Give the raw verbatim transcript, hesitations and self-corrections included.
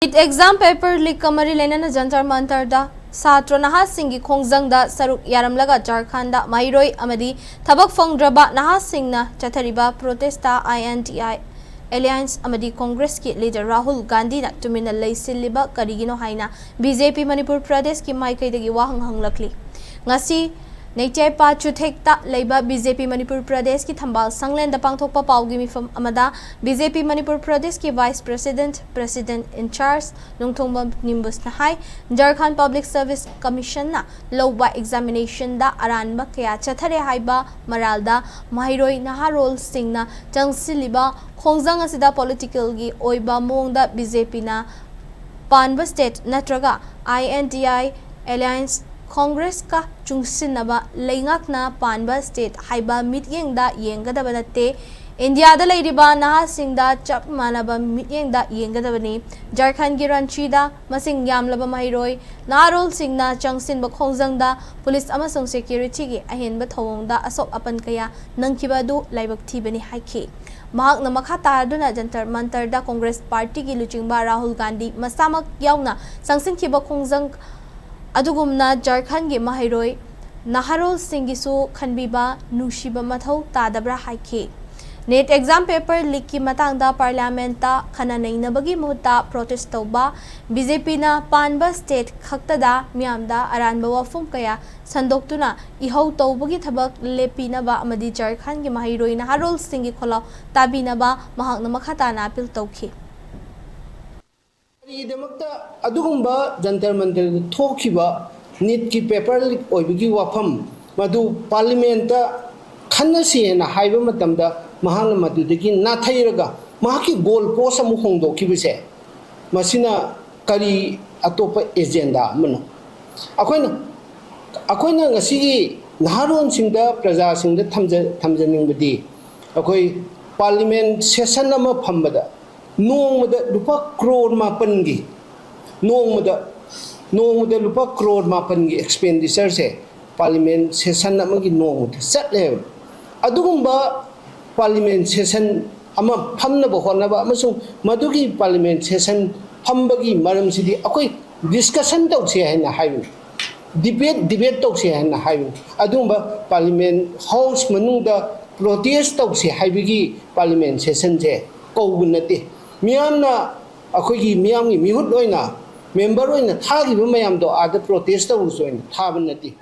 NEET exam paper leak ꯀ ꯃꯔꯤ ꯂꯩꯅꯅ ꯖꯟꯇꯔ ꯃꯟꯇꯔꯗ ꯁꯥꯇ꯭ꯔ ꯅꯍꯥꯁꯤꯡꯒꯤ ꯈꯣꯡꯖꯪꯗ ꯁꯔꯨꯛ ꯌꯥꯔꯝꯂꯒ ꯖꯥꯔꯈꯟꯗ ꯃꯍꯩꯔꯣꯏ ꯑꯃꯗꯤ ꯊꯕꯛ ꯐꯪꯗ꯭ꯔꯕ ꯅꯍꯥꯁꯤꯡꯅ ꯆꯠꯊꯔꯤꯕ protest ꯇ INDI alliance ꯑꯃꯗꯤ ꯀꯣꯡꯒ꯭ꯔꯦꯁꯀꯤ leader ꯔꯥꯍꯨꯜ ꯒꯥꯟꯙꯤꯅ ꯇꯨꯃꯤꯟꯅ ꯂꯩꯁꯤꯜꯂꯤꯕ ꯀꯔꯤꯒꯤꯅꯣ ꯍꯥꯏꯅ BJP ꯃꯅꯤꯄꯨꯔ ꯄ꯭ꯔꯗꯦꯁꯀꯤ ꯃꯥꯏꯀꯩꯗꯒꯤ ꯋꯥꯍꯪ ꯍꯪꯂꯛꯂꯤ꯫ ꯉꯁꯤ ꯅꯩꯇꯦꯄꯥ ꯆꯨꯊꯦꯛꯇ ꯂꯩꯕ BJP ꯃꯅꯤꯄꯨꯔ ꯄ꯭ꯔꯗꯦꯁꯀꯤ ꯊꯝꯕꯥꯜ ꯁꯪꯂꯦꯟꯗ ꯄꯥꯡꯊꯣꯛꯄ ꯄꯥꯎꯒꯤ ꯃꯤꯐꯝ ꯑꯃꯗ BJP ꯃꯅꯤꯄꯨꯔ ꯄ꯭ꯔꯗꯦꯁꯀꯤ vice president, president in charge Nongthombam ꯅꯤꯝꯕꯨꯁꯅ high, ꯖꯥꯔꯈꯟ Public Service Commission ꯅ ꯂꯧꯕ examination ꯗ ꯑꯔꯥꯟꯕ ꯀꯌꯥ ꯆꯠꯊꯔꯦ ꯍꯥꯏꯕ ꯃꯔꯥꯜꯗ ꯃꯍꯩꯔꯣꯏ ꯅꯍꯥꯔꯣꯜꯁꯤꯡꯅ ꯆꯪꯁꯤꯜꯂꯤꯕ ꯈꯣꯡꯖꯪ ꯑꯁꯤꯗ political ꯒꯤ ꯑꯣꯏꯕ ꯃꯑꯣꯡꯗ BJP ꯅ ꯄꯥꯟꯕ state ꯅꯠꯇ꯭ꯔꯒ INDI alliance ꯀꯣꯡꯒ꯭ꯔꯦꯁꯀ ꯆꯨꯡꯁꯤꯟꯅꯕ ꯂꯩꯉꯥꯛꯅ ꯄꯥꯟꯕ state ꯍꯥꯏꯕ ꯃꯤꯠꯌꯦꯡꯗ ꯌꯦꯡꯒꯗꯕ ꯅꯠꯇꯦ꯫ ꯏꯟꯗꯤꯌꯥꯗ ꯂꯩꯔꯤꯕ ꯅꯍꯥꯁꯤꯡꯗ ꯆꯞ ꯃꯥꯟꯅꯕ ꯃꯤꯠꯌꯦꯡꯗ ꯌꯦꯡꯒꯗꯕꯅꯤ꯫ ꯖꯥꯔꯈꯟꯒꯤ ꯔꯥꯟꯆꯤꯗ ꯃꯁꯤꯡ ꯌꯥꯝꯂꯕ ꯃꯍꯩꯔꯣꯏ ꯅꯍꯥꯔꯣꯜꯁꯤꯡꯅ ꯆꯪꯁꯤꯟꯕ ꯈꯣꯡꯖꯪꯗ police ꯑꯃꯁꯨꯡ security ꯒꯤ ꯑꯍꯦꯟꯕ ꯊꯧꯑꯣꯡꯗ ꯑꯁꯣꯛ ꯑꯄꯟ ꯀꯌꯥ ꯅꯪꯈꯤꯕ ꯑꯗꯨ ꯂꯥꯏꯕꯛ ꯊꯤꯕꯅꯤ ꯍꯥꯏꯈꯤ꯫ ꯃꯍꯥꯛꯅ ꯃꯈꯥ ꯇꯥꯗꯨꯅ ꯖꯟꯇꯔ ꯃꯟꯇꯔꯗ ꯀꯣꯡꯒ꯭ꯔꯦꯁ ꯄꯥꯔꯇꯤꯒꯤ ꯂꯨꯆꯤꯡꯕ ꯔꯥꯍꯨꯜ ꯒꯥꯟꯙꯤ ꯃꯁꯥꯃꯛ ꯌꯥꯎꯅ ꯆꯪꯁꯤꯟꯈꯤꯕ ꯈꯣꯡꯖꯪ ꯑꯗꯨꯒꯨꯝꯅ ꯖꯥꯔꯈꯟꯒꯤ ꯃꯍꯩꯔꯣꯏ ꯅꯍꯥꯔꯣꯜꯁꯤꯡꯒꯤꯁꯨ ꯈꯟꯕꯤꯕ ꯅꯨꯡꯁꯤꯕ ꯃꯊꯧ ꯇꯥꯗꯕ꯭ꯔꯥ ꯍꯥꯏꯈꯤ꯫ NEET exam paper leak ꯀꯤ ꯃꯇꯥꯡꯗ parliament ꯇ ꯈꯟꯅ ꯅꯩꯅꯕꯒꯤ ꯃꯍꯨꯠꯇ protest ꯇꯧꯕ, BJP ꯅ ꯄꯥꯟꯕ state ꯈꯛꯇꯗ ꯃꯤꯌꯥꯝꯗ ꯑꯔꯥꯟꯕ ꯋꯥꯐꯝ ꯀꯌꯥ ꯁꯟꯗꯣꯛꯇꯨꯅ ꯏꯍꯧ ꯇꯧꯕꯒꯤ ꯊꯕꯛ ꯂꯦꯞꯄꯤꯅꯕ ꯑꯃꯗꯤ ꯖꯥꯔꯈꯟꯒꯤ ꯃꯍꯩꯔꯣꯏ ꯅꯍꯥꯔꯣꯜꯁꯤꯡꯒꯤ ꯈꯣꯜꯂꯥꯎ ꯇꯥꯕꯤꯅꯕ ꯃꯍꯥꯛꯅ ꯃꯈꯥ ꯇꯥꯅ appeal ꯇꯧꯈꯤ꯫ ꯀꯔꯤꯒꯤꯗꯃꯛꯇ ꯑꯗꯨꯒꯨꯝꯕ ꯖꯟꯇꯔ ꯃꯟꯇꯔꯗ ꯊꯣꯛꯈꯤꯕ NEET ꯀꯤ paper leak ꯑꯣꯏꯕꯒꯤ ꯋꯥꯐꯝ ꯃꯗꯨ parliament ꯇ ꯈꯟꯅꯁꯤ ꯍꯥꯏꯅ ꯍꯥꯏꯕ ꯃꯇꯝꯗ ꯃꯍꯥꯛꯅ ꯃꯗꯨꯗꯒꯤ ꯅꯥꯊꯩꯔꯒ ꯃꯍꯥꯛꯀꯤ goal post ꯑꯃꯨꯛ ꯍꯣꯡꯗꯣꯛꯈꯤꯕꯁꯦ, ꯃꯁꯤꯅ ꯀꯔꯤ ꯑꯇꯣꯞꯄ agenda ꯑꯃꯅꯣ? ꯑꯩꯈꯣꯏꯅ, ꯑꯩꯈꯣꯏꯅ ꯉꯁꯤꯒꯤ ꯅꯍꯥꯔꯣꯟꯁꯤꯡꯗ, ꯄ꯭ꯔꯖꯥꯁꯤꯡꯗ ꯊꯝꯖ-, ꯊꯝꯖꯅꯤꯡꯕꯗꯤ, ꯑꯩꯈꯣꯏ parliament session ꯑꯃ ꯐꯝꯕꯗ ꯅꯣꯡꯃꯗ ꯂꯨꯄꯥ ꯀ꯭ꯔꯣꯔ ꯃꯥꯄꯟꯒꯤ, ꯅꯣꯡꯃꯗ, ꯅꯣꯡꯃꯗ ꯂꯨꯄꯥ ꯀ꯭ꯔꯣꯔ ꯃꯥꯄꯟꯒꯤ expenditure ꯁꯦ parliament session ꯑꯃꯒꯤ ꯅꯣꯡꯃꯗ ꯆꯠꯂꯦꯕ꯫ ꯑꯗꯨꯒꯨꯝꯕ parliament session ꯑꯃ ꯐꯝꯅꯕ ꯍꯣꯠꯅꯕ ꯑꯃꯁꯨꯡ ꯃꯗꯨꯒꯤ parliament session ꯐꯝꯕꯒꯤ ꯃꯔꯝꯁꯤꯗꯤ ꯑꯩꯈꯣꯏ ꯗꯤꯁꯀꯁꯟ ꯇꯧꯁꯦ ꯍꯥꯏꯅ ꯍꯥꯏꯕꯅꯤ, ꯗꯤꯕꯦꯠ ꯗꯤꯕꯦꯠ ꯇꯧꯁꯦ ꯍꯥꯏꯅ ꯍꯥꯏꯕꯅꯤ꯫ ꯑꯗꯨꯒꯨꯝꯕ ꯄꯥꯔꯂꯤꯌꯥꯃꯦꯟ ꯍꯥꯎꯁ ꯃꯅꯨꯡꯗ ꯄ꯭ꯔꯣꯇꯦꯁ ꯇꯧꯁꯦ ꯍꯥꯏꯕꯒꯤ ꯄꯥꯔꯂꯤꯌꯥꯃꯦꯟ ꯁꯦꯁꯟꯁꯦ ꯀꯧꯕ ꯅꯠꯇꯦ꯫ ꯃꯤꯌꯥꯝꯅ, ꯑꯩꯈꯣꯏꯒꯤ ꯃꯤꯌꯥꯝꯒꯤ ꯃꯤꯍꯨꯠ ꯑꯣꯏꯅ ꯃꯦꯝꯕꯔ ꯑꯣꯏꯅ ꯊꯥꯈꯤꯕ ꯃꯌꯥꯝꯗꯣ ꯑꯥꯗ ꯄ꯭ꯔꯣꯇꯦꯁ ꯇꯧꯔꯨꯁꯨ ꯑꯣꯏꯅ ꯊꯥꯕ ꯅꯠꯇꯦ꯫